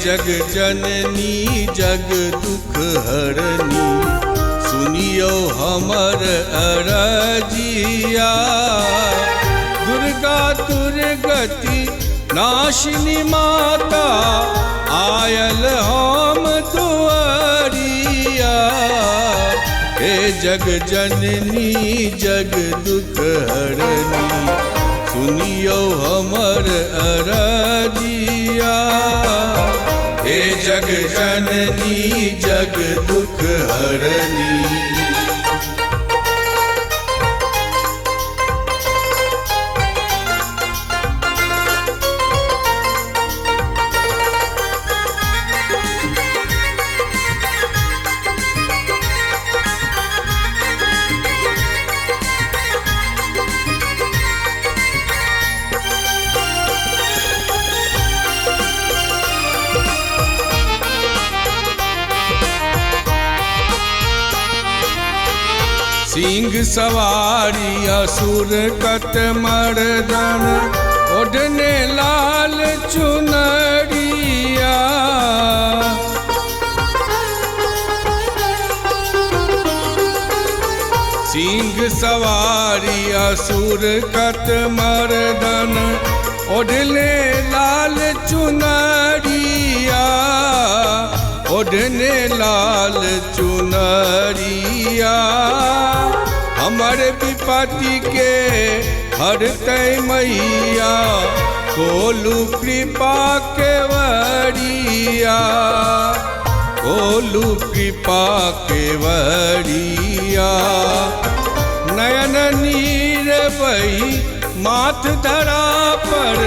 जग जननी जग दुख हरनी, सुनियो हमर अरजिया। दुर्गा दुर्गति नाशिनी माता, आयल हम दुआरिया। हे जग जननी जग दुख हरनी, सुनियो हमर अरजिया। हे जग जननी जग दुख हरनी। सिंह सवारी असुर कत मर्दन, ओढ़ने लाल चुनरिया। सिंह सवारी असुर कत मर्दन, ओढ़ने लाल चुनरिया। ओढ़ने लाल चुनरिया। हमर विपत्ति के हरतै मैया, खोलू कृपा के वरिया। खोलू कृपा के वरिया। नयन नीर बही माथ धरा पर,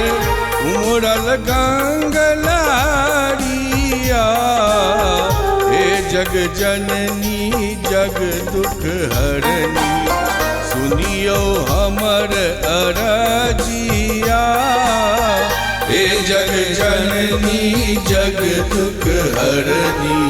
उमड़ल गंग लारिया। हे जग जननी जग दुख हरनी, सुनियो हमर अरजिया। हे जग जननी जग दुख हरनी।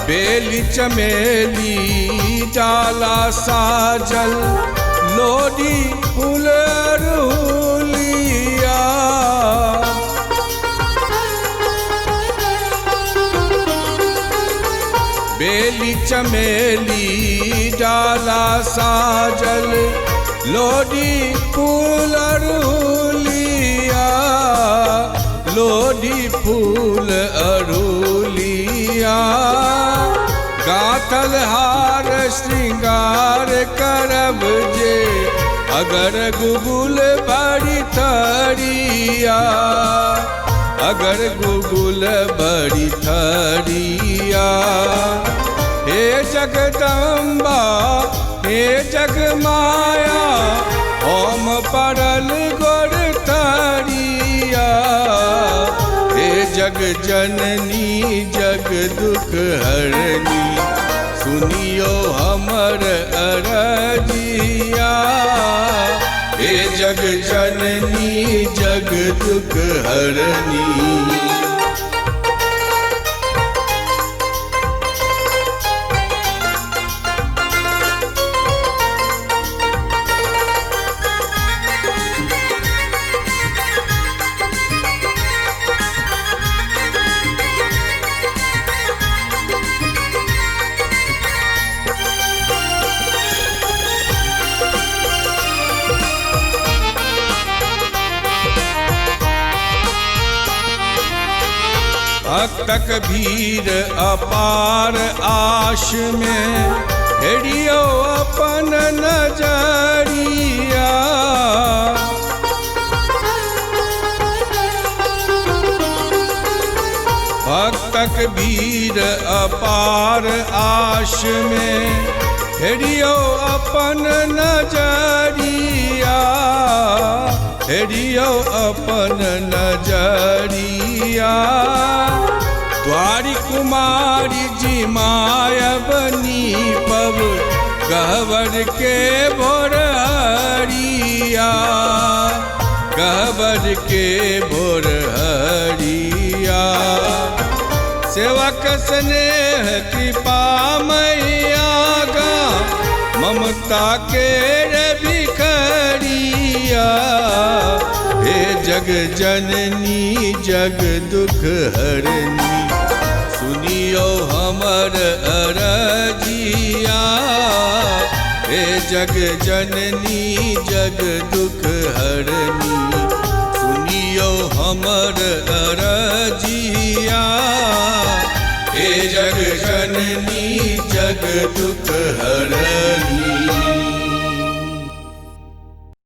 बेली चमेली डाला साजल, लोढ़ी फूल अरहुलिया। बेली चमेली डाला साजल, लोढ़ी फूल अरहुलिया। लोढ़ी फूल अरहुलिया। गाथल हार श्रृंगार करब जे, अगर गुगुल बड़ी थरिया। अगर गुगुल बड़ी थरिया। हे जगदम्बा हे जगमाया, हम पड़ल गोर तरिया। हे जग जननी जग दुख हरनी, सुनियो हमर अरजिया। हे जग जननी जग दुख हरनी। भक्तक भीड़ अपार आश में, हेरियो अपन नजरिया। भक्तक भीड़ अपार आश में, हेरियो अपन नजरिया। हेरियो अपन नजरिया। द्वारी कुमारी जी मायब नीपब गहबर के भोरहरिया, गहबर के भोरहरिया। सेवक स्नेह कृपा मैया गा ममता के भिखरिया। हे जग जननी जग दुख हरनी, सुनियो हमर अरजिया। हे जग जननी जग दुख हरनी, सुनियो हमर अरजिया। हे जग जननी जग दुख हरनी।